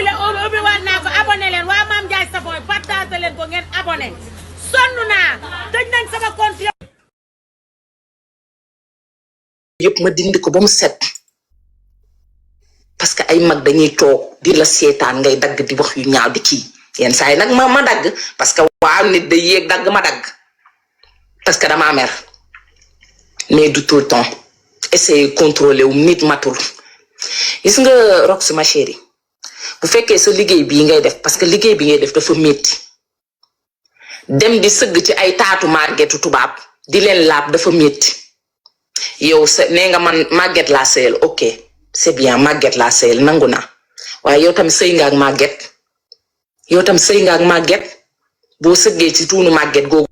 ubbi waat naa ko abonné leen waa Mame Ndiaye Savon partage leen ko ngeen abonné sonn naa tëj nañ sama compte yëpp ma dindi ko ba mu set parce que ay mag dañuy toog di la seetaan ngay dagg di wax yu ñaaw di kii yenn saa yi nag ma dagg parce que waaw nit day yéeg dagg ma dagg parce que damaa mer mais du tout le temps essayer contrôler wu nit matul gis nga Rox ma chérie bu fekkee sa liggéey bii ngay def parce que liggéey bi ngay def dafa métti dem di sëgg ci ay taatu màggetu tubaab di leen laab dafa métti yow sa nee nga man màgget laa sëyal ok c'est bien màgget laa sëyal nangu naa waaye yow tam sëy nga ak màgget yow tam sëy nga ak màgget boo sëggee ci tuunu màgget googu.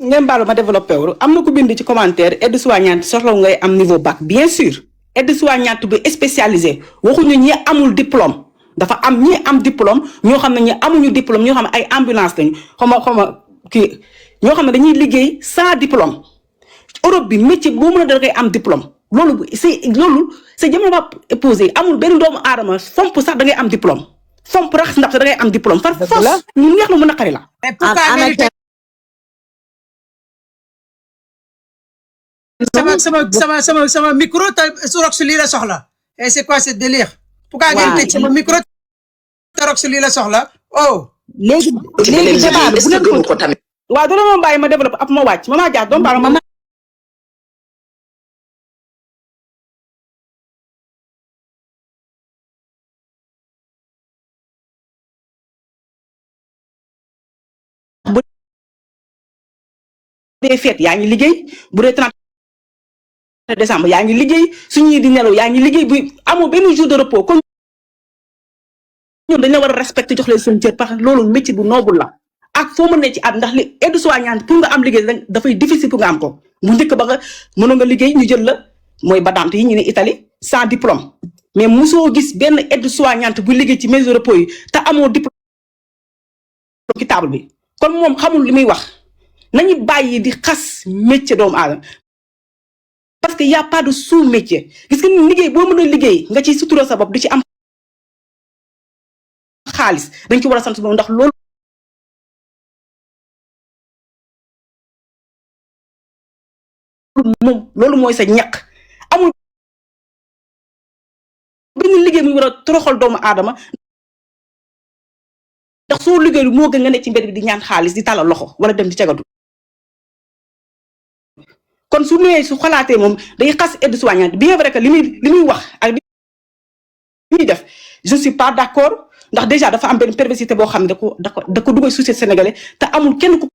ngeen baal ma développé wu am na ku bind ci commentaire aide-soignante soxla ngay am niveau bac bien sûr aide-soignante bi spécialisé waxuñu ñi amul diplôme dafa am ñi am diplôme ñoo xam ne ñi amuñu diplôme ñoo xam ne ay ambulance lañu xama kii ñoo xam ne dañuy liggéey sans diplôme Europe bi métier boo mën a da ngay am diplôme loolu c'est jamono ba posé amul benn doomu aadama fomp sax da ngay am diplôme fomp rax ndax sax da ngay am diplôme far fos ñu neex la mu naqari la. sama micro te Rox lii la soxla et c'est quoi ce délire. pourquoi ngeen tëj sama micro te Rox lii la soxla oh. léegi débat bu leen ko tamit. waaw dina ma bàyyi ma développé ab ma wàcc ma jaar doom baal ma. bu dee fête yaa ngi liggéey bu dee 30 décembre yaa ngi liggéey suñuy di nelaw yaa ngi liggéey bu amoo benn jour de repos comme ñoom dañ la war a respecté jox leen seen cër parce que loolu métier bu noble la ak foo mën ne ci at ndax li aide-soignante pour nga am liggéey dafay difficile pour nga am ko bu njëkk ba nga mënoon nga liggéey ñu jël la mooy badante yi ñu ne Italie sans diplôme mais mosoo gis benn aide-soignante bu liggéey ci maison de repos yi te amoo diplôme ci table bi kon moom xamul li muy wax nañu bàyyi di xas métier doomu aadama parce que y a pas de sous-métier gis nga liggéey boo mën a liggéey nga ci sutura sa bopp di ci am xaalis dañ ci war a sant moom ndax loolu moom loolu mooy sa ñaq amul benn liggéey muy war a toroxal doomu aadama ndax soo liggéeylu moo gën nga nekk ci mbedd bi di ñaan xaalis di tàllal loxo wala dem di cagatu kon su ñëwee su xalaatee moom day xas aide-soignante bien vrai que li muy wax ak li muy def je suis pas d'accord ndax déjà dafa am benn perversité boo xam ne da ko dugal société sénégalais te amul kenn ku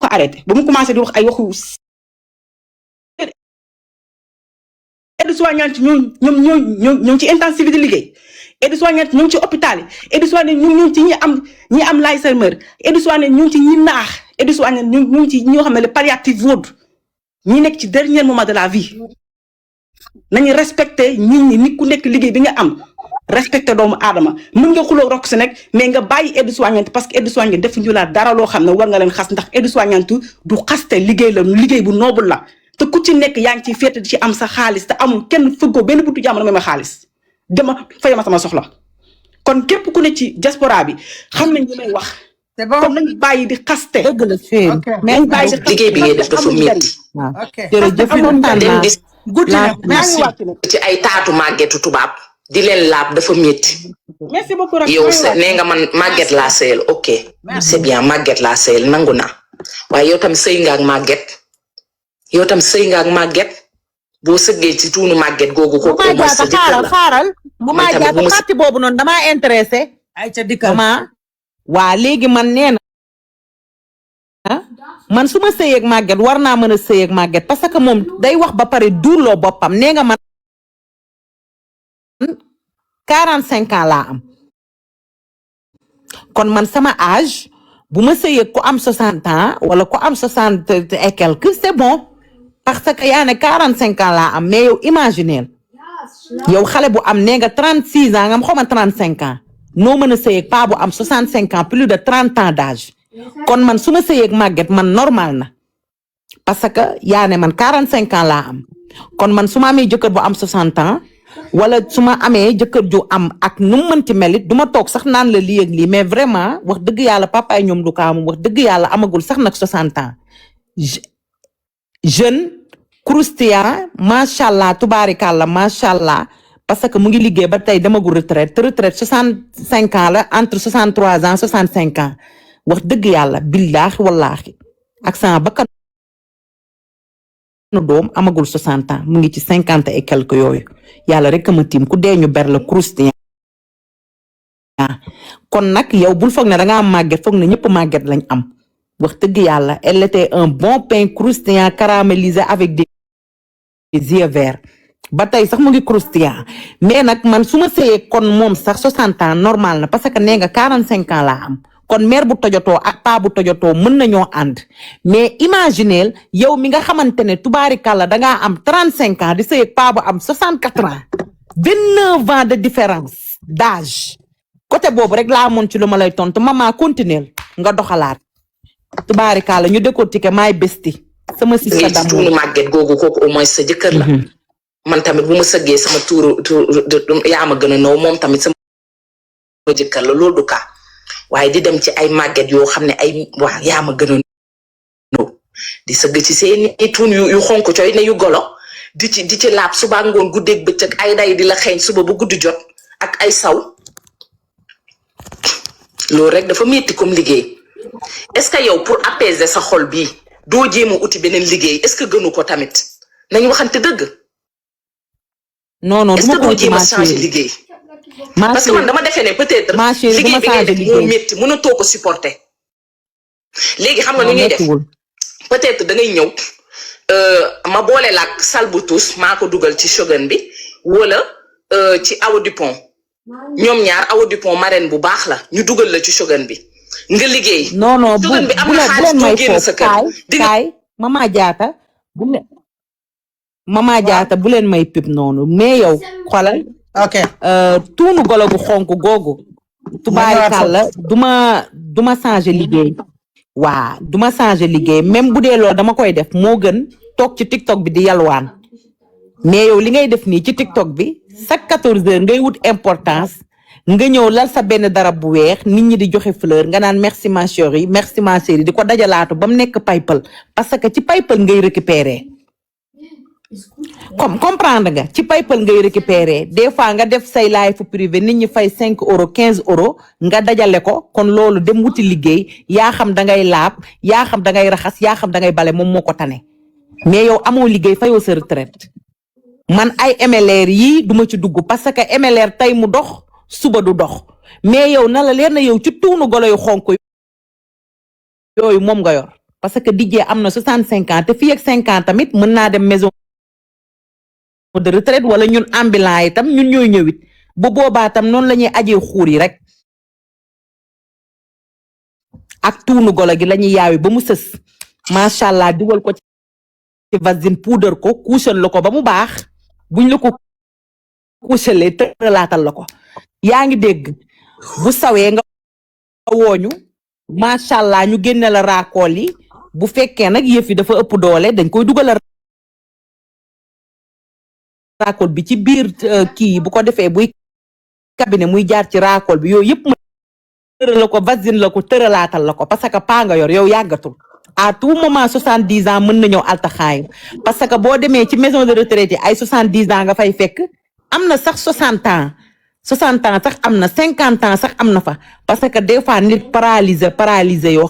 ko arrêté ba mu commencé di wax ay waxu aide-soignante ñoom ci intensivité de liggéey aide-soignante ñoom ci hôpital yi aide-soignante ñoom ci ñi am Alzheimer aide-soignante ñoom ci ñi naax aide-soignante ñoom ci ñoo xam ne le palliative vaude ñi nekk ci dernier moment de la vie nañu respecté nit ku nekk liggéey bi nga am respecté doomu aadama mën nga xuloo Rox nag mais nga bàyyi aide-soignante parce que aide-soignante defuñu la dara loo xam ne war nga leen xas ndax aide-soignante du xaste liggéey la liggéey bu noble la te ku ci nekk yaa ngi ciy féete di ci am sa xaalis te amul kenn fëggoo benn buntu jàmm na ma xaalis dama fay ma sama soxla kon képp ku ne ci diaspora bi xam nañ li may wax. c'est bon comme nañu bàyyi di xaste. dëgg la fii mais bàyyi di liggéey bi ngay def dafa métti. ok jërëjëf dem di guddi na merci ci ay taatu màggetu tubaab di leen laab dafa métti. merci beaucoup Rox yow nee nga man màgget laa sëyal ok c'est bien màgget laa sëyal nangu naa waaye yow tam sëy nga ak màgget yow tam sëy nga ak màgget boo sëggee ci tuunu màgget googu ko bu ma jaata xaaral bu ma jaata parti boobu noonu damaa intéressé ay ca dikkal waa léegi man nee na man su ma sëy ak màgget war naa mën a sëy ak màgget parce que moom day wax ba pare duurloo boppam nee nga man 45 ans laa am kon man sama âge bu ma sëyee ku am 60 ans wala ku am 60 et quelque c'est bon parce que yaa ne 45 ans laa am mais yow imagineel yow xale bu am nee nga 36 ans nga am xaw ma 35 ans noo mën a sëyee ak paa bu am 65 ans plus de 30 ans d'âge kon man su ma sëyee ak màgget man normal na parce que yaa ne man 45 ans laa am kon man su ma amee jëkkër bu am 60 ans wala su ma amee jëkkër ju am ak nu mu mënti melit du ma toog sax naan la lii ak lii mais vraiment wax dëgg yàlla papaay ñoom du kaa moom wax dëgg yàlla amagul sax nag 60 ans jeune croustillant macha allah tubaarikàlla macha allah parce que mu ngi liggéey ba tey demagul retraite te retraite 65 ans la entre 63 ans 65 ans wax dëgg yàlla billaahi wallaahi ak sama bakkan doom amagul 60 ans mu ngi ci 50 et quelque yooyu yàlla rek ma tiim ku dee ñu ber la croustillant kon nag yow bul foog ne da nga am màgget foog ne ñëpp màgget lañ am wax dëgg yàlla elle était un bon pain croustillant caramélisé avec des yeux verts ba tey sax mu ngi croustillant mais nag man su ma sëyee kon moom sax 60 ans normal na parce que nee nga 45 ans laa am kon mère bu tojotoo ak paa bu tojotoo mën nañoo ànd mais imagineel yow mi nga xamante ne tubaarikàlla dangaa am 35 ans di sëy ak paa bu am 64 ans 29 ans de différence d'âge côté boobu rek laa amoon ci lu ma lay tontu maman continuer nga doxalaat tubaarikàlla ñu décortiquer maay besti sama sista ngay ci tuunu màgget googu kooku au moins sa jëkkër la man tamit bu ma sëggee sama tuuru yaa ma gën a naw moom tamit sama jëkkër la loolu du kaa waaye di dem ci ay màgget yoo xam ne ay waa yaa ma gën a naw di sëgg ci seen tuun yu xonk coy ne yu golo di ci laab suba ngoon guddeeg bëccëg ay day di la xeeñ suba ba guddi jot ak ay saw loolu rek dafa metti comme liggéey est-ce que yow pour apaiser sa xol bii doo jéem a uti beneen liggéey est-ce que gënu ko tamit nañu waxante dëgg. non est-ce que doo jéem a changer liggéey. parce que man dama defee ne peut-être liggéey bi ngay def moo métti mënatoo ko supporter. léegi xam nga nu ñuy def peut-être da ngay ñëw ma boole la ak salbu tous maa ko dugal ci Shogun bi wala ci Awa Dupont ñoom ñaar Awa Dupont marraine bu baax la ñu dugal la ci Shogun bi. nga liggéey. non non bu bi am na xaalis may doo génn sa kër kaay Mama Diatta bu leen may pip noonu mais yow xoolal. ok tuunu golo gu xonk googu. tubaarikàlla duma changer liggéey. waa duma changer liggéey même bu dee loolu dama koy def moo gën toog ci TikTok bi di yalwaan mais yow li ngay def nii ci TikTok bi chaque 14 heures ngay wut importance. nga ñëw lal sa benn darab bu weex nit ñi di joxe fleur nga naan merci ma chérie merci ma chérie di ko dajalaatu ba mu nekk paypal parce que ci paypal ngay récupérer comme comprendre nga ci paypal ngay récupérer des fois nga def say live privé nit ñi fay 5 euros 15 euros nga dajale ko kon loolu dem wuti liggéey yaa xam da ngay laab yaa xam da ngay raxas yaa xam da ngay bale moom moo ko tane mais yow amoo liggéey fayoo sa retraite man ay MLR yii duma ci dugg parce que MLR tey mu dox suba du dox mais yow na la leer na yow ci tuunu golo yu xonk yooyu moom nga yor parce que dijjee am na 65 ans te fii ak 5 ans tamit mën naa dem maison de retraite wala ñun ambulant yi tam ñun ñooy ñëwit bu boobaa tam noonu la ñuy ajee xuur yi rek ak tuunu golo gi la ñuy yaawi ba mu sës macha allah dugal ko ci vaseline poudre ko kuusal la ko ba mu baax buñ la ko kuusalee tëralaatal la ko yaa ngi dégg bu sawee nga wooñu macha allah ñu génne la raakool yi bu fekkee nag yëf yi dafa ëpp doole dañ koy dugal raakool bi ci biir kii bu ko defee buy cabinet muy jaar ci raakool bi yooyu yëpp ma tëral la ko vaseline la ko tëralaatal la ko parce que paa nga yor yow yàggatul à tout moment 70 ans mën na ñëw altaxaayam parce que boo demee ci maison de retraite yi ay 70 ans nga fay fekk am na sax 60 ans 60 ans sax am na 50 ans sax am na fa parce que des fois nit paralysé yoo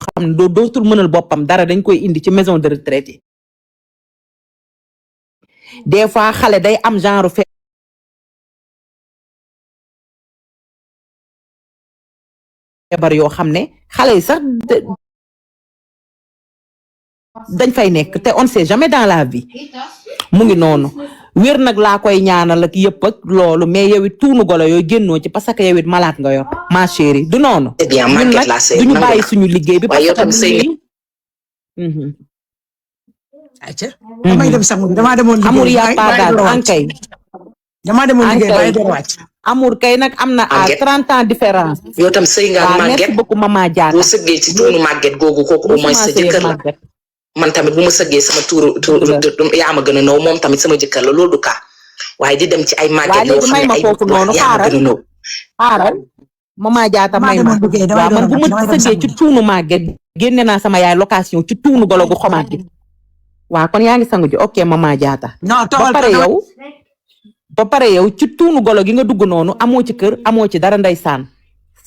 xam ne dootul mënal boppam dara dañ koy indi ci maison de retraite yi des fois xale day am genre feebar yoo xam ne xale yi sax dañ fay nekk te on sait jamais dans la vie mu ngi noonu wér nag laa koy ñaanal ak yëpp ak loolu mais yow it tuunu golo yooyu génnoo ci parce que yow it malade nga yor ma chérie du noonu. c'est bien ñun màgget nag laa sëy duñu bàyyi suñu liggéey bi. waaye yow tam sëy ayca damay dem sax damaa demoon liggéey amul yàppaagal ankay damaa demoon liggéey bàyyi door wàcc amul kay nag am na à 30 ans différence. yow tam sëy nga waaw merci màgget beaucoup Mama Diatta. boo sëggee ci tuunu màgget googu kooku au moins sa jëkkër la man tamit bu ma sëggee sama tuuru yaa ma gën a nëw moom tamit sama jëkkër la loolu du kaa waaye di dem ci ay màgget yoo xam ne ay yaa ma gën a nëw xaaral Mama Jaata may ma waaw man bu ma sëggee ci tuunu màgget génne naa sama yaay location ci tuunu golo gu xomaat gi waaw kon yaa ngi sangu ji ok Mama Jaata ba pare yow ci tuunu golo gi nga dugg noonu amoo ci kër amoo ci dara ndeysaan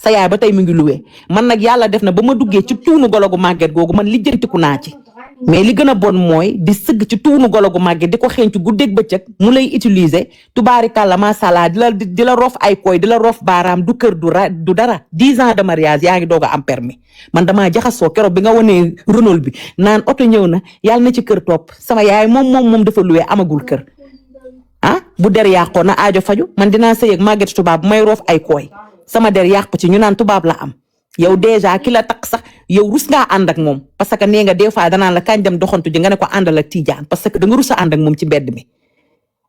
sa yaay ba tey mu ngi luwee man nag yàlla def na ba ma duggee ci tuunu golo gu màgget googu man lijjantiku naa ci mais li gën a bon mooy di sëgg ci tuunu golo gu màgget di ko xeeñcu guddeeg bëccëg mu lay utiliser tubaarikàlla masala di la roof ay koy di la roof baaraam du kër du dara 10 ans de mariage yaa ngi doog a am permis man damaa jaxasoo keroog bi nga wanee Renault bi naan oto ñëw na yàlla na ci kër topp sama yaay moom dafa luwee amagul kër ah bu der yàqoo na aajo faju man dinaa sëy ak màgget tubaab may roof ay koy sama der yàqu ci ñu naan tubaab la am yow déjà ki la takk sax yow rus ngaa ànd ak moom parce que nee nga des fois danaan la kañ dem doxantu ji nga ne ko àndal ak Tijaan parce que da nga rus a ànd ak moom ci mbedd mi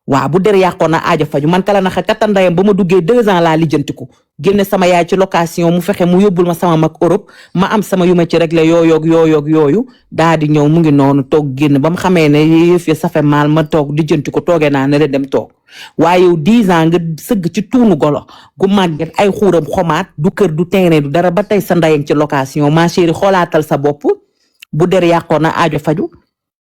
waaw bu der yàqoon na aajo faju man kala naxa kattandayam ba ma duggee 2 ans laa lijjantiku génne sama yaay ci location mu fexe mu yóbbul ma sama mag Europe ma am sama yu ma ci réglé yooyu daa di ñëw mu ngi noonu toog génn ba mu xamee ne yëf ya safe maal ma toog lijjantiku toogee naa ne dem toog waaye yow 10 ans nga sëgg ci tuunu golo gu màgget ay xuuram xomaat du kër du terrain du dara ba tey sa ndayang ci location ma chérie xoolaatal sa bopp bu der yàqoon na aajo faju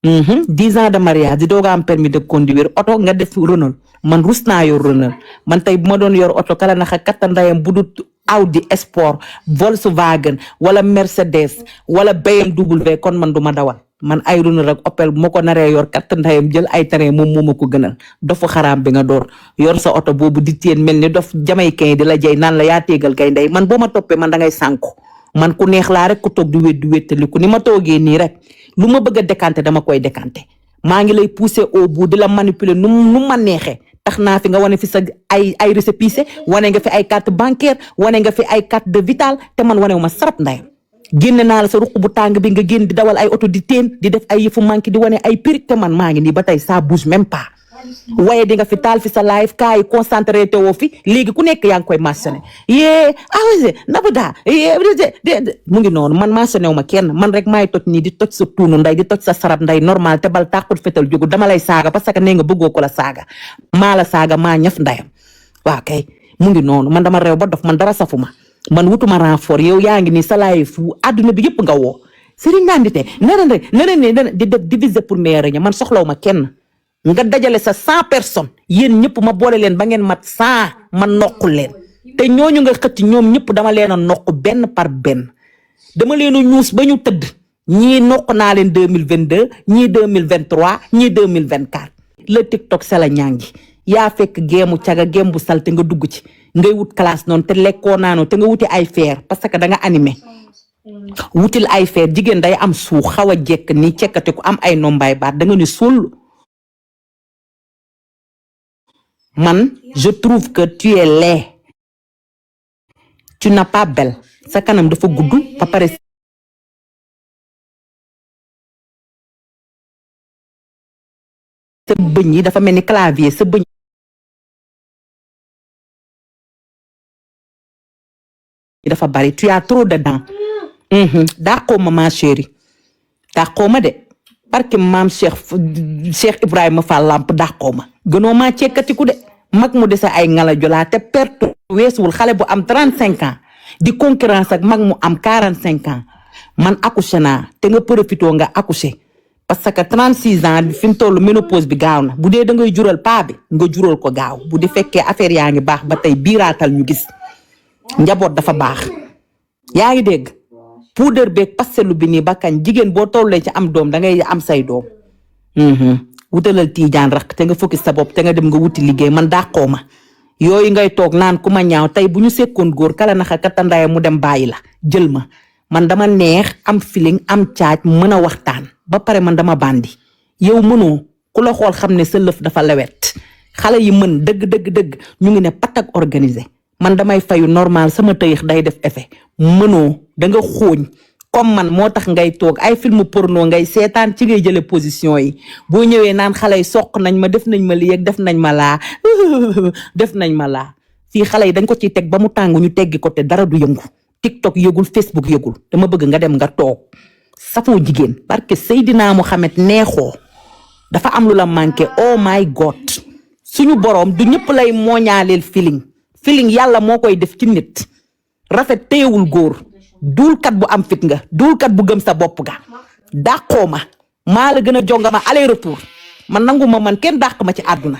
10 ans de mariage di dooga am permis de conduire oto nga def Renault man rus naa yor Renault man tey bu ma doon yor oto kala naxa katta ndayam bu dul Audi Sport Volkswagen wala Mercedes wala BMW kon man du ma dawal man ay Renault rek Opel bu ma ko naree yor katta ndayam jël ay terrain moom moo ma ko gënal dofu xaraam bi nga door yor sa oto boobu di téen mel ni dof jamaïcain di la jey naan la yaa téegal kay ndey man boo ma toppee man da ngay sànku man ku neex laa rek ku toog di wéttaliku ni ma toogee nii rek lu ma bëgg a décanter dama koy décanter maa ngi lay pousser au bout di la manipuler nu ma neexee tax naa fi nga wane fi sa ay récépissé wane nga fi ay carte bancaire wane nga fi ay carte de vital te man wane wu ma sarap ndayam génne naa la sa ruq bu tàng bi nga génn di dawal ay oto di teen di def ay yëfu manqué di wane ay pirig te man maa ngi nii ba tey ça bouge même pas waaye di nga fi taal fi sa live kaay concentré te woo fi léegi ku nekk yaa ngi koy mentionné Nabouda mu ngi noonu man mentionné wu ma kenn man rek maay toj nii di toj sa tuunu nday di toj sa sarab nday normal te bal tàqut fetal jógu dama lay saaga parce que nee nga bëggoo ko la saaga maa la saaga maa ñaf ndayam waaw kay mu ngi noonu man dama réew ba dof man dara safuma man wutuma renfort yow yaa ngi nii sa live fu àdduna bi yëpp nga woo Serigne Ndandite nene di def diviser pour meilleur ña man soxlaw ma kenn nga dajale sa 100 personnes yéen ñëpp ma boole leen ba ngeen mat 100 ma noqul leen te ñooñu nga xëcc ñoom ñëpp dama leen a noq benn par benn dama leen a ñuus ba ñu tëdd ñii noq naa leen 2022 ñii 2023 ñii 2024 le TikTok sa la ñaangi yaa fekk géemu caga géem bu salte nga dugg ci ngay wut classe noonu te lekkoo naanoo te nga wuti ay feer parce que da nga animé wutil ay feer jigéen day am suux xaw a jekk nii cekkate ku am ay nombaay baat da nga ni suul man je trouve que tu es laid tu n'as pas belle sa kanam dafa gudd ba pare sa bëñ yi dafa mel ni clavier sa bëñ yi dafa bari tu as trop de dents dàqoo ma chérie dàqoo ma de parce que maam Cheikh Ibrahima Fall Lamp dàqoo ma gënoo maa cekkatiku de mag mu dese ay ngala jolaa te perte weesuwul xale bu am 35 ans di concurrence ak mag mu am 45 ans man accouché naa te nga profitoo nga accouché parce que 36 ans fi mu toll ménopause bi gaaw na bu dee da ngay jural paa bi nga jural ko gaaw bu di fekkee affaire yaa ngi baax ba tey biiraatal ñu gis njaboot dafa baax yaa ngi dégg puudar beeg pastelu bi nii ba kañ jigéen boo tollee ci am doom da ngay am say doom wutalal Tijaan rax te nga focus sa bopp te nga dem nga wuti liggéey man dàqoo ma yooyu ngay toog naan ku ma ñaaw tey bu ñu sekkoon góor kala naxa kattandaye mu dem bàyyi la jël ma man dama neex am feeling am caaj mën a waxtaan ba pare man dama bandi yow mënoo ku la xool xam ne sa lëf dafa lewet xale yi mën dëgg ñu ngi ne patak organisé man damay fayu normal sama tëyix day def effet mënoo da nga xooñ comme man moo tax ngay toog ay film porno ngay seetaan ci ngay jële position yi boo ñëwee naan xale yi soq nañ ma def nañ ma lii ak def nañ ma laa def nañ ma laa fii xale yi dañ ko ciy teg ba mu tàng ñu teggi ko te dara du yëngu TikTok yëgul Facebook yëgul dama bëgg nga dem nga toog safoo jigéen barke Seydina Mohamed neexoo dafa am lu la manqué oh my god suñu boroom du ñëpp lay mooñaaleel feeling yàlla moo koy def ci nit rafet téyewul góor duulkat bu am fit nga duulkat bu gëm sa bopp ga dàqoo ma maa la gën a jongama aller retour man nanguma man kenn dàq ma ci àdduna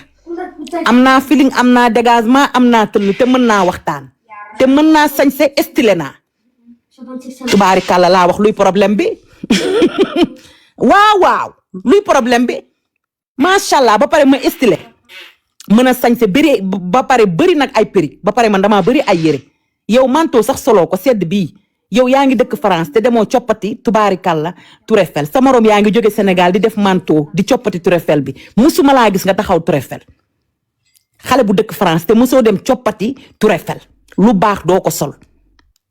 am naa feeling am naa dégagement am naa tëll te mën naa waxtaan te mën naa sañse stylé naa tubaarikàlla laa wax luy problème bi waaw luy problème bi macha allah ba pare ma stylé mën a sañse bëri ba pare bëri nag ay péri ba pare man damaa bëri ay yére yow manteau sax solo ko sedd bii yow yaa ngi dëkk France te demoo coppati tubaarikàlla Tour Eiffel sa morom yaa ngi jóge Sénégal di def manteau di coppati Tour Eiffel bi musuma laa gis nga taxaw Tour Eiffel xale bu dëkk France te mosoo dem coppati Tour Eiffel lu baax doo ko sol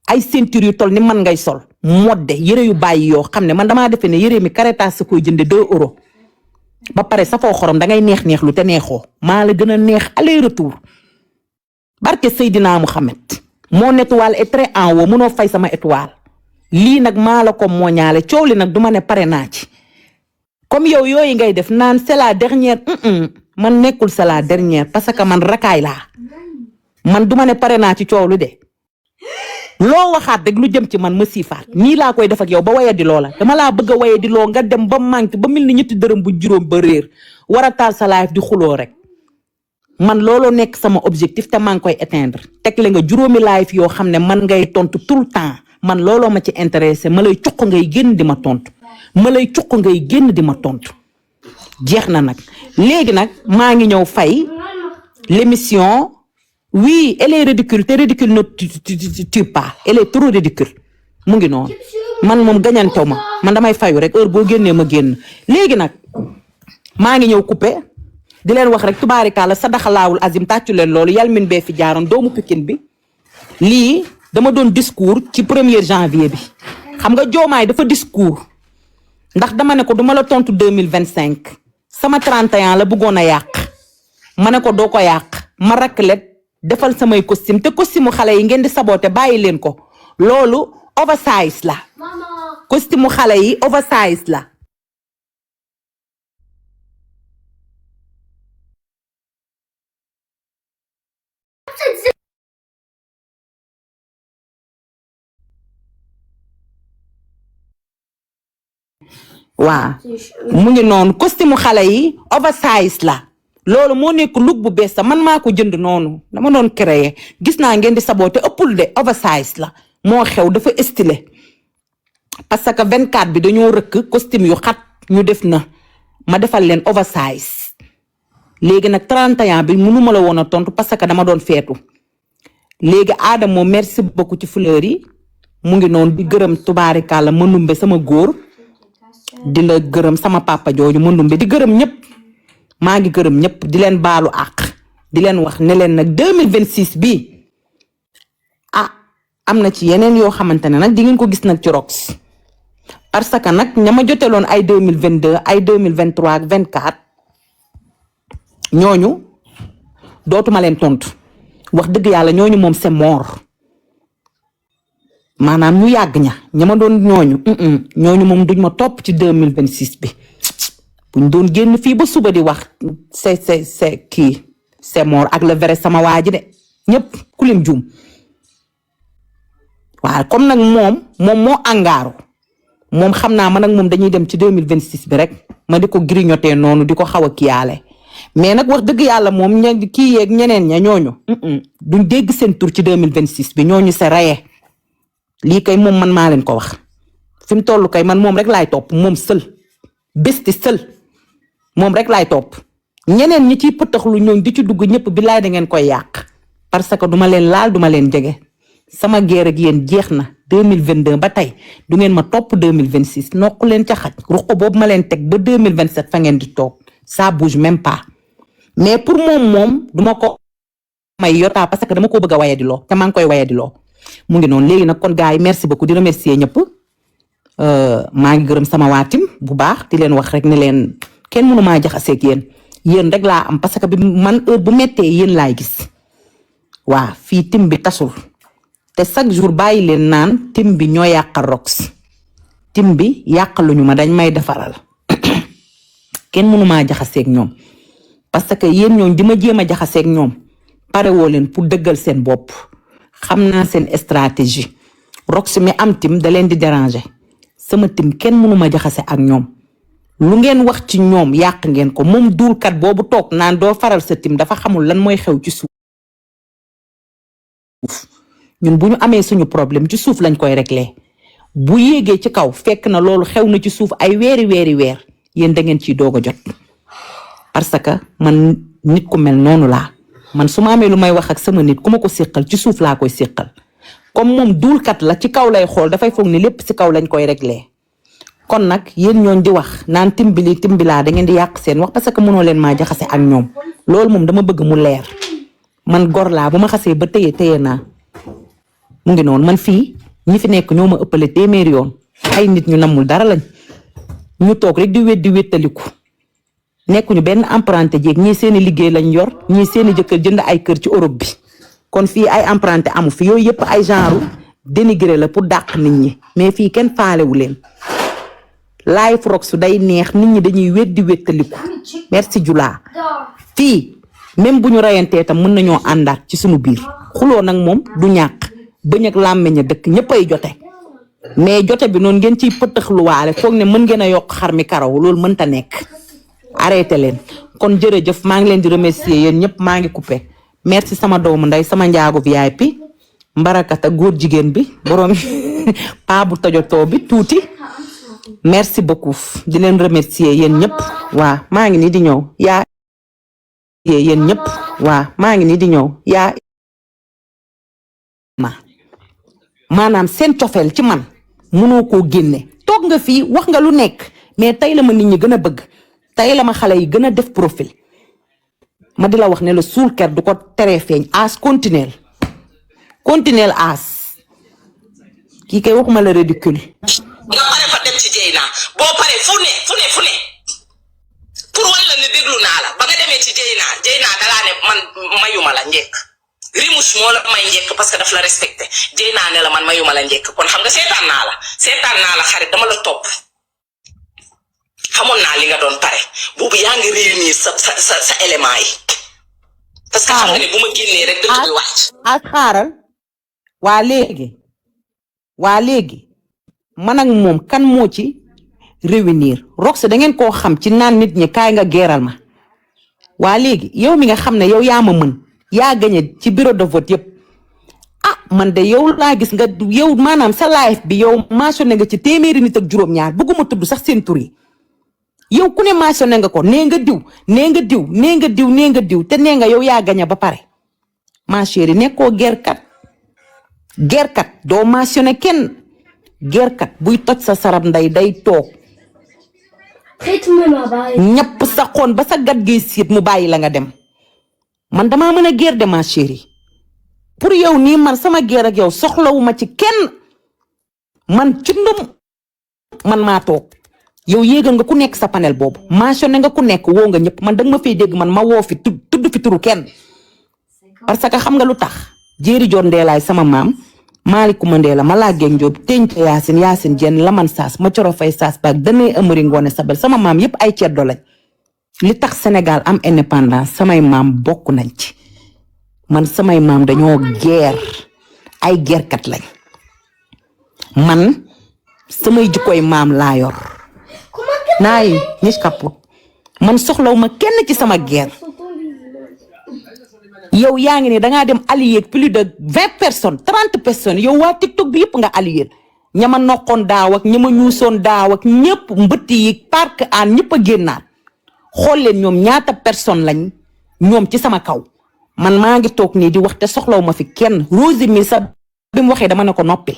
ay ceinture yu tol ni man ngay sol modde yére yu bàyyi yoo xam ne man damaa defee ne yére mi Caritas sa koy jënde 2 euros ba pare safoo xorom dangay neex lu te neexoo maa la gën a neex aller retour barke Seydina Mohamed mon étoile est très en haut mënoo fay sama étoile lii nag maa la ko mooñaale coow li nag duma ne pare naa ci comme yow yooyu ngay def naan c'est la dernière man nekkul c'est la dernière parce que man rakaay laa man duma ne pare naa ci coow lu de loo waxaat rek lu jëm ci man ma siifaat nii laa koy def ak yow ba waye di loola dama laa bëgg a waye di loo nga dem ba manqué ba mel ni ñetti dërëm bu juróom ba réer war a taal sa life di xuloo rek man looloo nekk sama objectif te maa ngi koy atteindre teg la nga juróomi live yoo xam ne man ngay tontu tout le temps man looloo ma ci intéressé ma lay cuq ngay génn di ma tontu jeex na nag léegi nag maa ngi ñëw fay l'émission oui elle est ridicule te ridicule ne tue pas elle est trop ridicule mu ngi noonu man moom gañantew ma man damay fayu rek heure boo génnee ma génn léegi nag maa ngi ñëw coupé di leen wax rek tubaarikàlla sadaxalaawul azim tàccu leen loolu yal min bee fi jaaroon doomu Pikine bi lii dama doon discours ci 1er janvier bi xam nga joomaay dafa discours ndax dama ne ko duma la tontu 2025 sama 31 la bëggoon a yàq ma ne ko doo ko yàq ma raklet defal samay costume te costume xale yi ngeen di saboté bàyyi leen ko loolu oversize la costume xale yi oversize la waaw mu ngi noonu costume xale yi oversize la loolu moo nekk look bu bees man maa ko jënd noonu dama doon créer gis naa ngeen di saboté ëppul de oversize la moo xew dafa stylé parce que 24 bi dañoo rëkk costume yu xat ñu def na ma defal leen oversize léegi nag 31 bi mënuma la woon a tontu parce que dama doon feetu léegi Adamo merci beaucoup ci fleur yi mu ngi noonu di gërëm tubaarikàlla mënumbe sama góor di la gërëm sama papa jooju mënumbe di gërëm ñëpp maa ngi gërëm ñëpp di leen baalu àq di leen wax ne leen nag 2026 bi am na ci yeneen yoo xamante ne nag di ngeen ko gis nag ci Rox parce que nag ña ma joteloon ay 2022 ay 2023 ak 24 ñooñu dootuma leen tontu wax dëgg yàlla ñooñu moom c'est mort maanaam ñu yàgg ña ma doon ñooñu moom duñ ma topp ci 2026 bi buñ doon génn fii ba suba di wax c'est kii c'est mort ak le vrai sama waa ji de ñëpp ku lim juum waaw comme nag moom moo angaaru moom xam naa man nag moom dañuy dem ci 2026 bi rek ma di ko grignoter noonu di ko xaw a kiyaale mais nag wax dëgg yàlla moom kii yeeg ñeneen ña ñooñu duñ dégg seen tur ci 2026 bi ñooñu c'est rayé lii kay moom man maa leen ko wax fi mu toll kay man moom rek laay topp moom sël besti sël moom rek laay topp ñeneen ñi ciy pëtaxlu ñooñ di ci dugg ñëpp bi laay da ngeen koy yàq parce que duma leen laal duma leen jege sama guerre ak yéen jeex na 2022 ba tey du ngeen ma topp 2026 nokk leen ca xaj ruq boobu ma leen teg ba 2027 fa ngeen di toog ça bouge même pas mais pour moom duma ko may yotaa parce que dama ko bëgg a waye di loo te maa ngi koy waye di loo mu ngi noonu léegi nag kon gars yi merci beaucoup di remercier ñëpp maa ngi gërëm sama waatim bu baax di leen wax rek ne leen kenn mënu maa jaxaseeg yéen rek laa am parce que bi man heure bu mettee yéen laay gis waa fii tim bi tasul te chaque jour bàyyi leen naan tim bi ñoo yàqal Rox tim bi yàqaluñu ma dañ may defaral kenn mënumaa jaxaseeg ñoom parce que yéen ñooñ di ma jéem a jaxaseeg ñoom pare woo leen pour dëggal seen bopp xam naa seen stratégie Rox mi am tim da leen di déranger sama tim kenn mënuma jaxase ak ñoom lu ngeen wax ci ñoom yàq ngeen ko moom duulkat boobu toog naan doo faral sa tim dafa xamul lan mooy xew ci suuf ñun bu ñu amee suñu problème ci suuf lañ koy régler bu yéegee ci kaw fekk na loolu xew na ci suuf ay weer yéen da ngeen ciy doog a jot parce que man nit ku mel noonu laa man su ma amee lu may wax ak sama nit ku ma ko séqal ci suuf laa koy séqal comme moom duulkat la ci kaw lay xool dafay foog ni lépp ci kaw lañ koy régler kon nag yéen ñooñ di wax naan timbilaa da ngeen di yàq seen wax parce que mënoo leen maa jaxase ak ñoom loolu moom dama bëgg mu leer man gor laa bu ma xasee ba téye naa mu ngi noonu man fii ñi fi nekk ñoo ma ëppale téeméeri yoon ay nit ñu namul dara lañ ñu toog rek di wéttaliku nekkuñu benn emprunté jéeg ñii seeni liggéey lañ yor ñii seeni jëkkër jënd ay kër ci Europe bi kon fii ay emprunté amu fi yooyu yëpp ay genre dénigré la pour dàq nit ñi mais fii kenn faalewu leen live Rox su day neex nit ñi dañuy wéttaliku merci Jula fii même bu ñu rayantee tam mën nañoo àndaat ci suñu biir xuloo nag moom du ñàkk bëñ ak làmmeñ a dëkk ñëpp ay jote mais jote bi noonu ngeen ciy pëtëxluwaale foog ne mën ngeen a yokk xar mi karaw loolu mënta nekk arrêté leen kon jërëjëf maa ngi leen di remercier yéen ñëpp maa ngi coupé merci sama doomu ndey sama njaagu VIP mbarakata góor jigéen bi borom paa bu tojotoo bi tuuti merci beaucoup di leen remercier yéen ñëpp waa maa ngi nii di ñëw yaa yéen ñëpp waa maa ngi nii di ñëw yaa maanaam seen cofeel ci man mënoo koo génne toog nga fii wax nga lu nekk mais tey la ma nit ñi gën a bëgg tey la ma xale yi gën a def profil ma di la wax ne la suul ker du ko teree feeñ as continuel as kii kay waxuma la ridicule nga pare fa dem ci Dieyna boo pare fu ne pour walla ne déglu naa la ba nga demee ci Dieyna dalaa ne man mayuma la njëkk Rimouche moo la may njëkk parce que daf la respecté Dieyna ne la man mayuma la njëkk kon xam nga seetaan naa la xarit dama la topp xamoon naa li nga doon pare boobu yaa ngi réunir sa élément yi parce que xam nga ne bu ma génnee rek dëgg bi wàcc ak xaaral waa léegi man ak moom kan moo ci réunir Rox da ngeen koo xam ci naan nit ñi kaay nga geeral ma waa léegi yow mi nga xam ne yow yaa ma mën yaa gañe ci bureau de vote yëpp man de yow laa gis nga yow maanaam sa live bi yow mentionné nga ci téeméeri nit ak juróom-ñaar bëgguma tudd sax seen tur yi yow ku ne mentionné nga ko nee nga diw te nee nga yow yaa gañe ba pare ma chérie nekkoo gerkat doo mentionné kenn gerkat buy toj sa sarab nday day toog ñapp sa xoon ba sa gat gi siit mu bàyyi la nga dem man damaa mën a guerre de ma chérie pour yow nii man sama guerre ak yow soxlawuma ci kenn man cundum man maa toog yow yéegal nga ku nekk sa panel boobu mentionné nga ku nekk woo nga ñëpp man danga ma fiy dégg man ma woo fi tudd fi turu kenn parce que xam nga lu tax jéeri joor ndeelaay sama maam maalikuma ndeela ma làggee njóob teñte yaasin jenn laman saas ma coro fay saas baag danay ëmëri ngoone sabel sama maam yépp ay ceddo lañ li tax Sénégal am indépendance samay maam bokk nañ ci man samay maam dañoo guerre ay guerrekat lañ man samay jikkoy maam laa yor naay nis kaput man soxlaw ma kenn ci sama guerre yow yaa ngi ne dangaa dem allier plus de 20 personnes 30 personnes yow waa TikTok bi yëpp nga allier ñama noqoon daaw ak ñama ñuusoon daaw ak ñëpp mbëtt yi parc an ñëpp a génnaat xool leen ñoom ñaata personne lañ ñoom ci sama kaw man maa ngi toog nii di wax te soxlaw ma fi kenn Rosie mi sa bi mu waxee dama ne ko noppi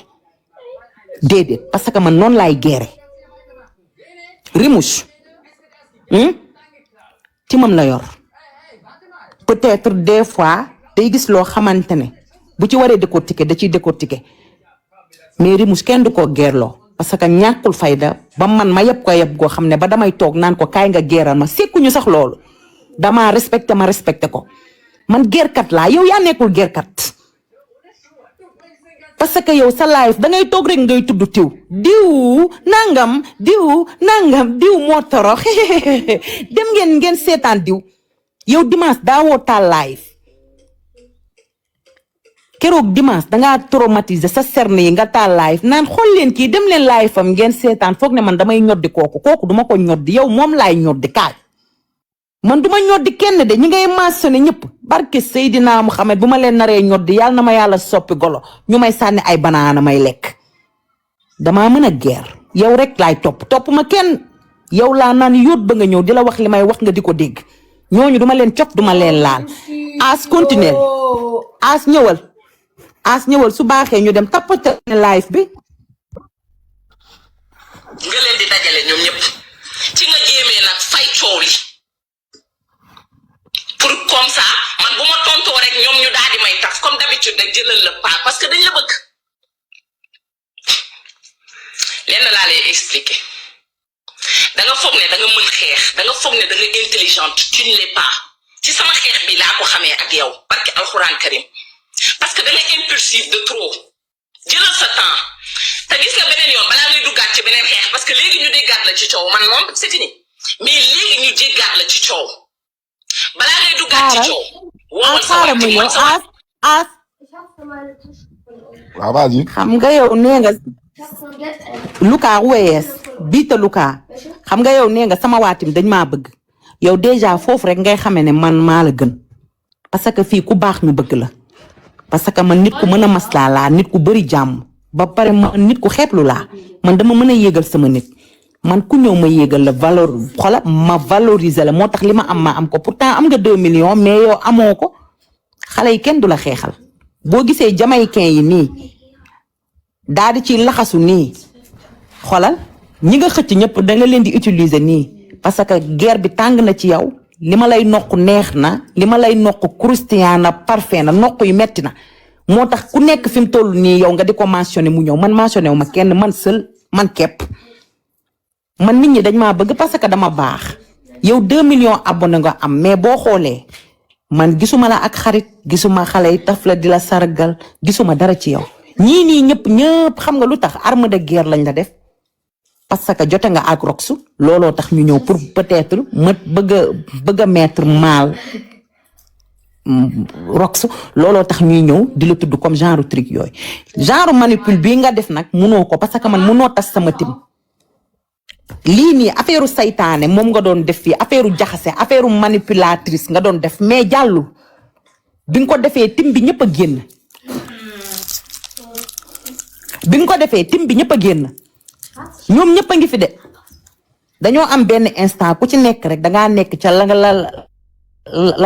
déedéet parce que man noonu laay gérer Rimouche ci moom la yor peut-être des fois day gis loo xamante ne bu ci waree décortiquer da ciy décortiquer mais Rimouche kenn du ko geerloo parce que ñàkkul fayda ba man ma yeb ko yeb goo xam ne ba damay toog naan ko kaay nga geeral ma sekkuñu sax loolu damaa respecté ko man geerkat laa yow yaa nekkul geerkat parce que yow sa live da ngay toog rek ngay tudd diw nangam diw moo torox dem ngeen seetaan diw yow dimanche daawoo taal live keroog dimanche dangaa traumatiser sa cerne yi nga taal live naan xool leen kii dem leen live am ngeen seetaan foog ne man damay ñoddi kooku duma ko ñoddi yow moom laay ñoddi kaay man duma ñoddi kenn de ñi ngay mentionné ñëpp barke Seydina Muhammad bu ma leen naree ñoddi yàlla na ma yàlla soppi golo ñu may sànni ay banaana may lekk damaa mën a guerre yow rek laay topp ma kenn yow laa naan yóot ba nga ñëw di la wax li may wax nga di ko dégg ñooñu duma leen cop duma leen laal as continuer as ñëwal su baaxee ñu dem tappate live bi nga leen di dajale ñoom ñëpp ci nga jéemee nag fay coow li pour comme ça man bu ma tontoo rek ñoom ñu daal di may tax comme d'habitude rek jëlal la pas parce que dañ la bëgg lenn laa lay expliquer da nga foog ne da nga mën xeex da nga foog ne da nga intelligente tu ne l'es pas ci sama xeex bi laa ko xamee ak yow barke alxuraan karim parce que da nga impulsif de trop jëlal sa temps te gis nga beneen yoon balaa ngay duggaat ci beneen xeex parce que léegi ñu déggaat la ci coow man moom c'est fini mais léegi ñu jéggaat la ci coow balaa ngay duggaat ci coow woowal sa waay mu ñëw as waaw vas-y. xam nga yow nee nga Luka wees biita Luka xam nga yow nee nga sama waatim dañ maa bëgg yow déjà foofu rek ngay xamee ne man maa la gën parce que fii ku baax ñu bëgg la parce que man nit ku mën a maslaa laa nit ku bëri jàmm ba pare man nit ku xeeblu laa man dama mën a yéegal sama nit man ku ñëw ma yéegal la ma valoriser la moo tax li ma am ko pourtant am nga 2 millions mais yow amoo ko xale yi kenn du la xeexal boo gisee jamaïcain yi nii daal di ci laxasu nii xoolal ñi nga xëcc ñëpp da nga leen di utiliser nii parce que guerre bi tàng na ci yow li ma lay nokk neex na li ma lay nokk croustillant na parfait na nokk yu metti na moo tax ku nekk fi mu toll nii yow nga di ko mentionné mu ñëw man mentionné wu ma kenn man seul man képp man nit ñi dañ maa bëgg parce que dama baax yow 2 millions abonné nga am mais boo xoolee man gisuma la ak xarit gisuma xale yi taf la di la sargal gisuma dara ci yow ñii nii ñëpp xam nga lu tax arme de guerre lañ la def parce que jote nga ak Rox looloo tax ñu ñëw pour peut-être ma bëgg a mettre mal Rox looloo tax ñuy ñëw di la tudd comme genre truc yooyu genre manipule bii nga def nag munoo ko parce que man munoo tas sama tim lii nii affaire saytaane moom nga doon def fii affaire jaxase affaire manipulatrice nga doon def mais jàllu bi nga ko defee tim bi ñëpp a génn bi nga ko defee tim bi ñëpp a génn ñoom ñëpp a ngi fi de dañoo am benn instant ku ci nekk rek dangaa nekk ca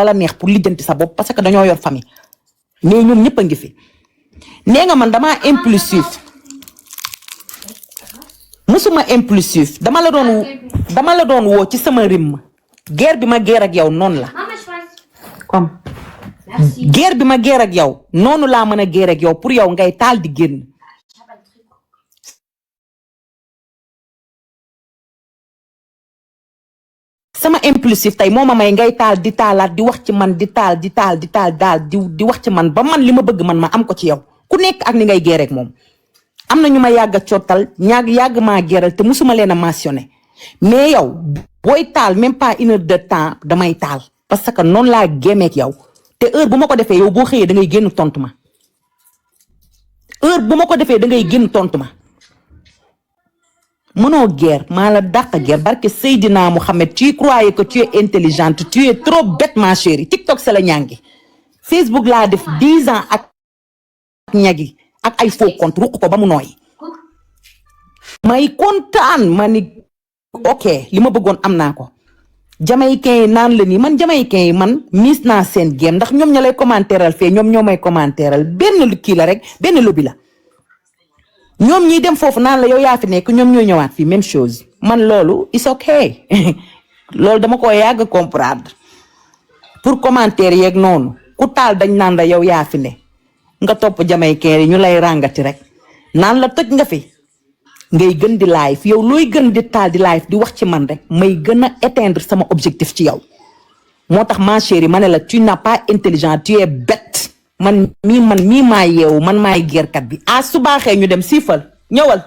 la neex pour lijjanti sa bopp parce que dañoo yor famille mais ñoom ñëpp a ngi fi nee nga man damaa impulsif musuma impulsif dama la doon woo ci sama rythme guerre bi ma guerre ak yow noonu la comme guerre bi ma guerre ak yow noonu laa mën a guerre ak yow pour yow ngay taal di génn sama impulsif tey moo ma may ngay taal di taalaat di wax ci man di taal di wax ci man ba man li ma bëgg man ma am ko ci yow ku nekk ak ni ngay guerre ak moom am na ñu ma yàgg a cottal yàgg maa geeral te musuma leen a mentionné mais yow booy taal même pas 1 heure de temps damay taal parce que noonu laa gémmeek yow te heure bu ma ko defee yow boo xëyee da ngay génn tontu ma heure bu ma ko defee da ngay génn tontu ma mënoo guerre maa la dàq guerre barke Seydina Mohamed tu croyais que tu es intelligente tu es trop bête ma chérie TikTok c'est la ñangi Facebook laa def 10 ans ak ñagi ak ay faux compte ruq ko ba mu nooy may kontaan ma ni ok li ma bëggoon am naa ko jamaïcain yi naan la nii man jamaïcain yi man miis naa seen game ndax ñoom ña lay commentéral fee ñoom ñoo may commentéral benn kii la rek benn lobby la ñoom ñiy dem foofu naan la yow yaa fi nekk ñoom ñoo ñëwaat fii même chose man loolu it's okay loolu dama ko yàgg comprendre pour commentaire yeeg noonu ku taal dañ naan la yow yaa fi ne nga topp jamaïcain yi ñu lay ràngati rek naan la toj nga fi ngay gën di live yow looy gën di taal di live di wax ci man rek may gën a atteindre sama objectif ci yow moo tax ma chérie ma ne la tu n'as pas intelligent tu es bête man mii maa yeewu man maay geerkat bi su baaxee ñu dem siifal ñëwal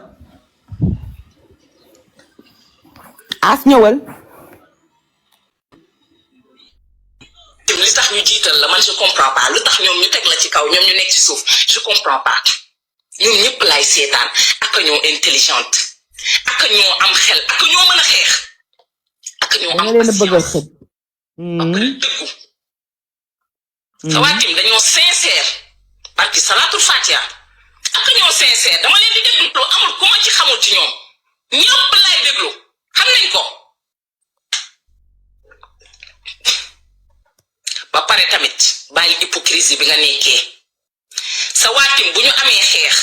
ñëwal. li tax ñu jiital la man je comprends pas lu tax ñoom ñu teg la ci kaw ñoom ñu nekk ci suuf je comprends pas ñoom ñëpp lay seetaan ak ñoo intelligente ak ñoo am xel ak ñoo mën a xeex ak ñoo am patience après dëggu sa waatim dañoo sincère parce que salatul fatiha ak ñoo sincère dama leen di déglu amul ku ma ci xamul ci ñoom ñëpp lay déglu xam nañ ko ba pare tamit bàyyi hypocrisie bi nga nekkee sa waatim bu ñu amee xeex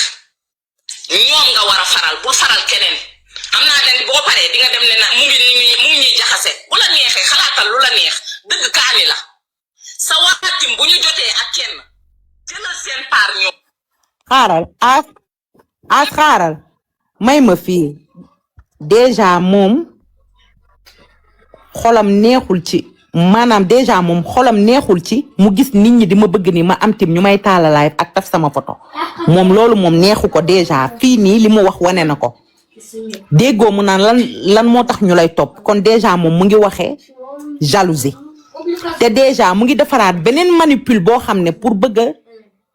ñoom nga war a faral bul faral keneen am naa leen boo paree di nga dem ne na mu ngi ñuy jaxase bu la neexee xalaatal lu la neex dëgg kaani la sa waatim bu ñu jotee ak kenn jëlal seen paar ñoom xaaral xaaral may ma fii déjà moom xolam neexul ci maanaam déjà moom xolam neexul ci mu gis nit ñi di ma bëgg ni ma am tim ñu may taala live ak taf sama photo moom loolu moom neexu ko déjà fii nii li mu wax wane na ko déggoo mu naan lan moo tax ñu lay topp kon déjà moom mu ngi waxee jalousie te déjà mu ngi defaraat beneen manipule boo xam ne pour bëgg a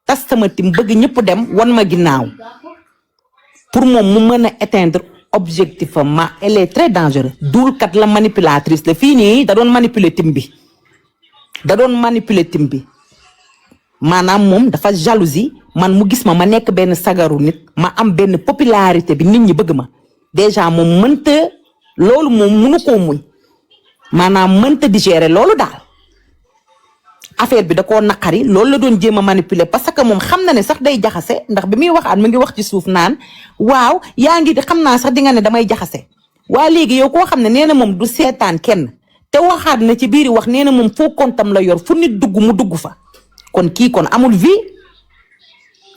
tas sama tim bëgg ñëpp dem wan ma ginnaaw pour moom mu mën a atteindre objectif ma elle est très dangereuse duulkat la manipulatrice la fii nii da doon manipuler tim bi maanaam moom dafa jalousie man mu gis ma nekk benn sagaru nit ma am benn popularité bi nit ñi bëgg ma déjà moom mënta loolu moom mënu koo muñ maanaam mënta digérer loolu daal affaire bi da koo naqari loolu la doon jéem a manipuler parce que moom xam na ne sax day jaxase ndax bi muy waxaat mu ngi wax ci suuf naan waaw yaa ngi xam naa sax di nga ne damay jaxase waa léegi yow koo xam ne nee na moom du seetaan kenn te waxaat na ci biiri wax nee na moom foo kontam la yor fu nit dugg mu dugg fa kon kii kon amul vie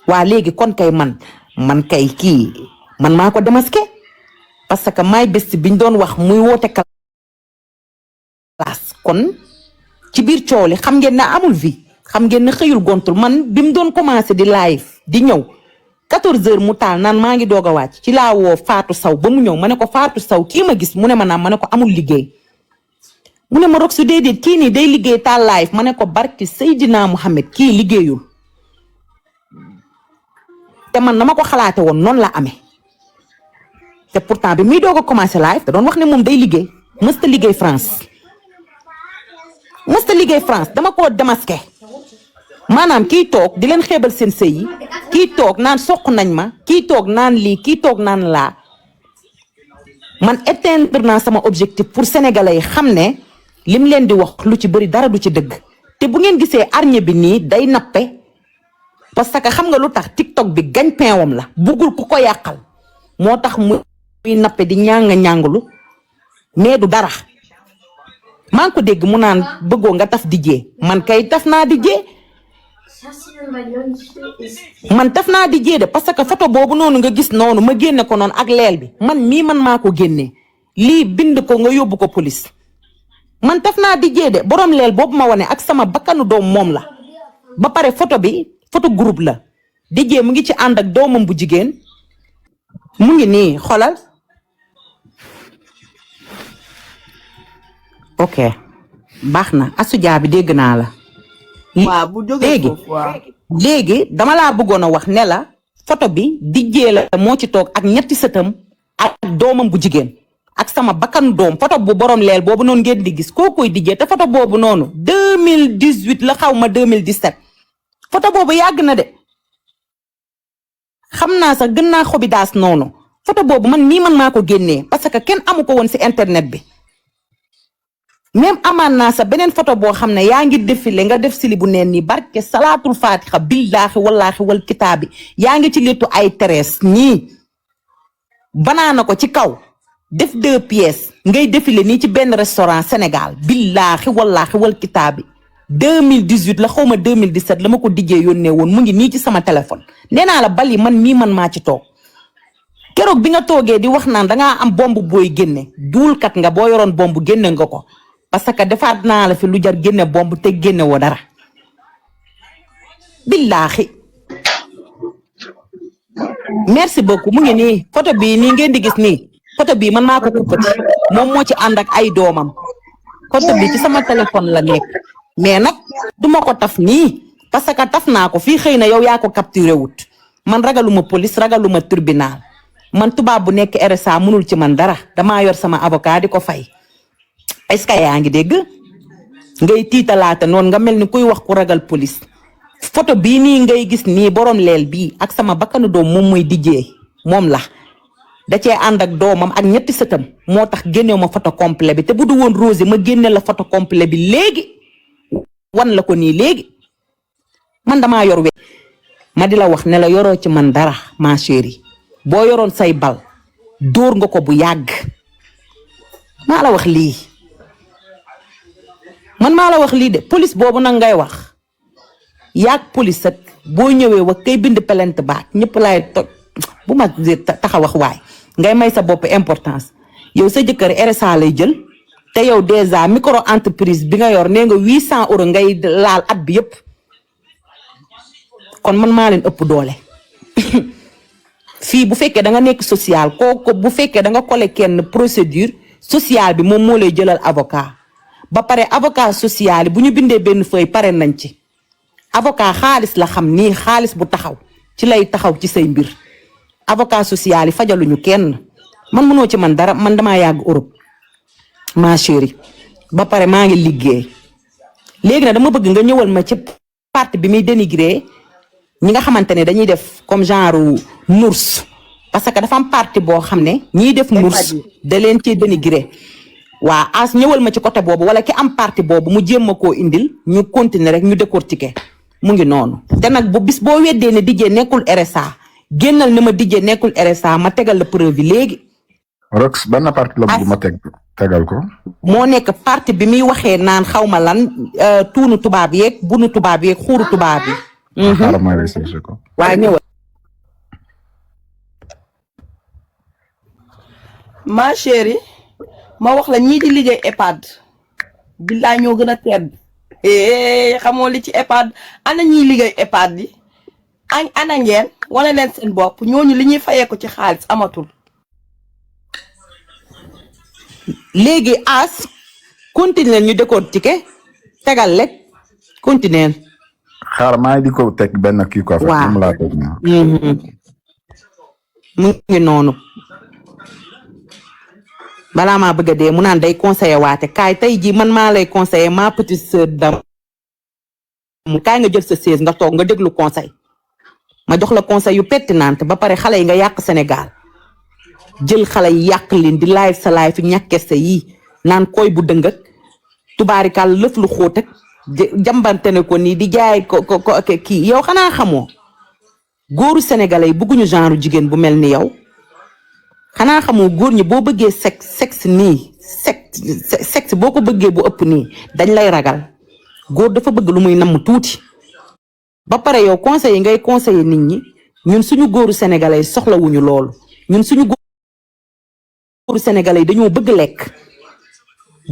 waa léegi kon kay man kay kii man maa ko démasqué parce que may bés biñ doon wax muy woote classe kon ci biir coow li xam ngeen ne amul vie xam ngeen ne xëyul gontul man bi mu doon commencé di live di ñëw 14h mu taal naan maa ngi doog a wàcc ci laa woo Fatou Sow ba mu ñëw ma ne ko Fatou Sow kii ma gis mu ne ma naam ma ne ko amul liggéey mu ne ma rog su déedéet kii nii day liggéey taal live ma ne ko barki Seydina Mohamed kii liggéeyul te man na ma ko xalaate woon noonu la amee te pourtant bi muy doog a commencé live da doon wax ne moom day liggéey mësta liggéey France dama koo démasqué maanaam kii toog di leen xeebal seen sëy yi kii toog naan soq nañ ma kii toog naan lii kii toog naan laa man atteindre naa sama objectif pour sénégalais yi xam ne lim leen di wax lu ci bëri dara du ci dëgg te bu ngeen gisee arñe bi nii day nappe parce que xam nga lu tax TikTok bi gagne-pain wam la buggul ku ko yàqal moo tax muy nappe di ñàngulu mais du dara maa ngi ko dégg mu naan bëggoo nga taf dijee man kay taf naa dijee de parce que photo boobu noonu nga gis noonu ma génne ko noonu ak leel bi man maa ko génnee lii bind ko nga yóbbu ko police man taf naa dijee de borom leel boobu ma wane ak sama bakkanu doom moom la ba pare photo bi photo groupe la dijee mu ngi ci ànd ak doomam bu jigéen mu ngi nii xolal ok baax na asuja bi dégg naa la. waaw bu jógee foofu waaw léegi dama laa bëggoon a wax ne la photo bi dijjee la moo ci toog ak ñetti sëtam ak doomam bu jigéen ak sama bakkanu doom photo bu borom leel boobu noonu ngeen di gis koo koy dijjee te photo boobu noonu 2018 la xaw ma 2017 photo boobu yàgg na de xam naa sax gën naa xobi daas noonu photo boobu man maa ko génnee parce que kenn amu ko woon ci internet bi. même amaan naa sa beneen photo boo xam ne yaa ngi défilé nga def sili bu neen nii barke salaatul fatiha billaahi wallaahi wal kitaabi yaa ngi ci léttu ay terees nii banaana ko ci kaw def 2 pièces ngay défilé nii ci benn restaurant Sénégal billaahi wallaahi wal kitaabi 2018 la xaw ma 2017 la ma ko dijjee yónnee woon mu ngi nii ci sama téléphone nee naa la bali man maa ci toog keroog bi nga toogee di wax naan dangaa am bomb booy génne duulkat nga boo yoroon bomb génne nga ko parce que defaat naa la fi lu jar génne bomb te génne woo dara billahi merci beaucoup mu ngi nii photo bii nii ngeen di gis nii photo bii man maa ko kuppati moom moo ci ànd ak ay doomam photo bii ci sama téléphone la nekk mais nag duma ko taf nii parce que taf naa ko fii xëy na yow yaa ko capturé wut man ragaluma police ragaluma tribunal man tubaab bu nekk RSA mënul ci man dara damaa yor sama avocat di ko fay est-ce que yaa ngi dégg ngay tiitalaata noonu nga mel ni kuy wax ku ragal police photo bii nii ngay gis nii borom leel bii ak sama bakkanu doom moom mooy dijjee moom la da cee ànd ak doomam ak ñetti sëtam moo tax génnew ma photo complet bi te bu du woon Rosé ma génne la photo complet bi léegi wan la ko nii léegi man damaa yor we ma di la wax ne la yoroo ci man dara ma chérie boo yoroon say bal dóor nga ko bu yàgg maa la wax lii man maa la wax lii de police boobu nag ngay wax yaag police ak boo ñëwee wax kay bind plainte baak ñëpp laay toj bu ma taxa wax waay ngay may sa bopp importance yow sa jëkkër RSA lay jël te yow déjà micro entreprise bi nga yor nee nga 800 euros ngay laal at bi yëpp kon man maa leen ëpp doole fii bu fekkee da nga nekk social kooku bu fekkee da nga collé kenn procédure sociale bi moom moo lay jëlal avocat ba pare avocat social yi bu ñu bindee benn feuille pare nañ ci avocat xaalis la xam nii xaalis bu taxaw ci lay taxaw ci say mbir avocat social yi fajaluñu kenn man mënoo ci man dara man damaa yàgg Europe ma chérie ba pare maa ngi liggéey léegi nag dama bëgg nga ñëwal ma ci parti bi muy dénigré ñi nga xamante ne dañuy def comme genre nours parce que dafa am parti boo xam ne ñiy def nours da leen ci dénigré waa as ñëwal ma ci côté boobu wala ki am parti boobu mu jéem ma koo indil ñu continuer rek ñu décortiquer mu ngi noonu te nag bu bis boo weddee ne dijjee nekkul RSA génnal ne ma dijjee nekkul RSA ma tegal la preuve yi léegi. Rox benn parti la bu ma tegal ko. moo nekk parti bi muy waxee naan xaw ma lan tuunu tubaab yeeg bunu tubaab yeeg xuuru tubaab yi. xaaral ma recherché ko. waaye ñëwal. ma chérie ma wax la ñii di liggéey EHPAD billaay ñoo gën a tedd xamoo li ci EHPAD ana ñiy liggéey EHPAD yi ana ngeen wane leen seen bopp ñooñu li ñuy fayee ko ci xaalis amatul. léegi as continuer ñu décortiquer tegal lekk continuer. xaaral maa ngi di ko teg benn kii quoi. waaw mu laa teg naa. mu ngi noonu. balaa maa bëgg a dee mu naan day conseiller waate kaay tey jii man maa lay conseiller ma petite sœur dam mu kaay nga jël sa chaise nga toog nga déglu conseil ma jox la conseil yu pertinent ba pare xale yi nga yàq Sénégal jël xale yi yàq leen di live sa live fi ñàkkeste yi naan koy bu dëngak tubaarikal lëf lu xóot ak jambante ne ko nii di jaay ko kii yow xanaa xamoo góoru sénégalais yi bëgguñu genre jigéen bu mel ni yow xanaa xamoo góor ñi boo bëggee sexe nii sexe boo ko bëggee bu ëpp nii dañ lay ragal góor dafa bëgg lu muy namm tuuti ba pare yow conseil yi ngay conseiller nit ñi ñun suñu góoru sénégalais yi soxlawuñu loolu ñun suñu góoru sénégalais yi dañoo bëgg lekk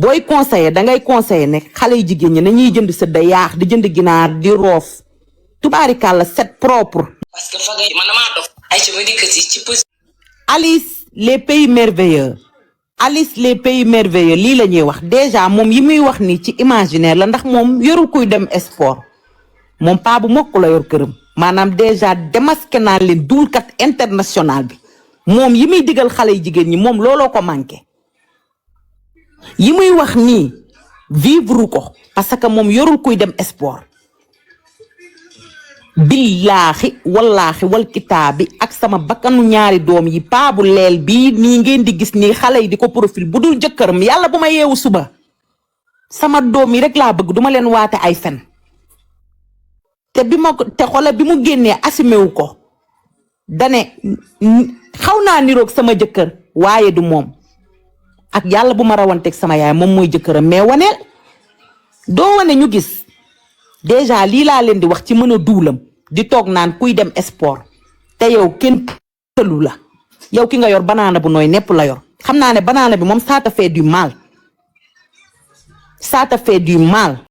booy conseiller dangay conseiller ne xale yu jigéen ñi nañuy jënd sëdda yaax di jënd ginaar di roof tubaarikàlla c'est propre. parce que fa ngay man damaa dof ay ci ma dikk ci Alice les pays merveilleux Alice les pays merveilleux lii la ñuy wax déjà moom yi muy wax nii ci imaginaire la ndax moom yorul kuy dem sport moom paa bu mokk la yor këram maanaam déjà démasqué naa leen duulkat international bi moom yi muy digal xale yu jigéen ñi moom looloo ko manqué yi muy wax nii vivre ko parce que moom yorul kuy dem sport billaahi wallaahi wal kitaabi ak sama bakkanu ñaari doom yi paabu leel bii nii ngeen di gis nii xale yi di ko profil bu dul jëkkëram yàlla bu ma yeewu suba sama doom yi rek laa bëgg duma leen waate ay fen te xoolal bi mu génnee assumé wu ko dane xaw naa niroog sama jëkkër waaye du moom ak yàlla bu ma rawanteeg sama yaay moom mooy jëkkëram mais waneel doo wane ñu gis déjà lii laa leen di wax ci mën a duulam di toog naan kuy dem sport te yow kenn tëlu la yow ki nga yor banaana bu nooy nepp la yor xam naa ne banaana bi moom ça te fait du mal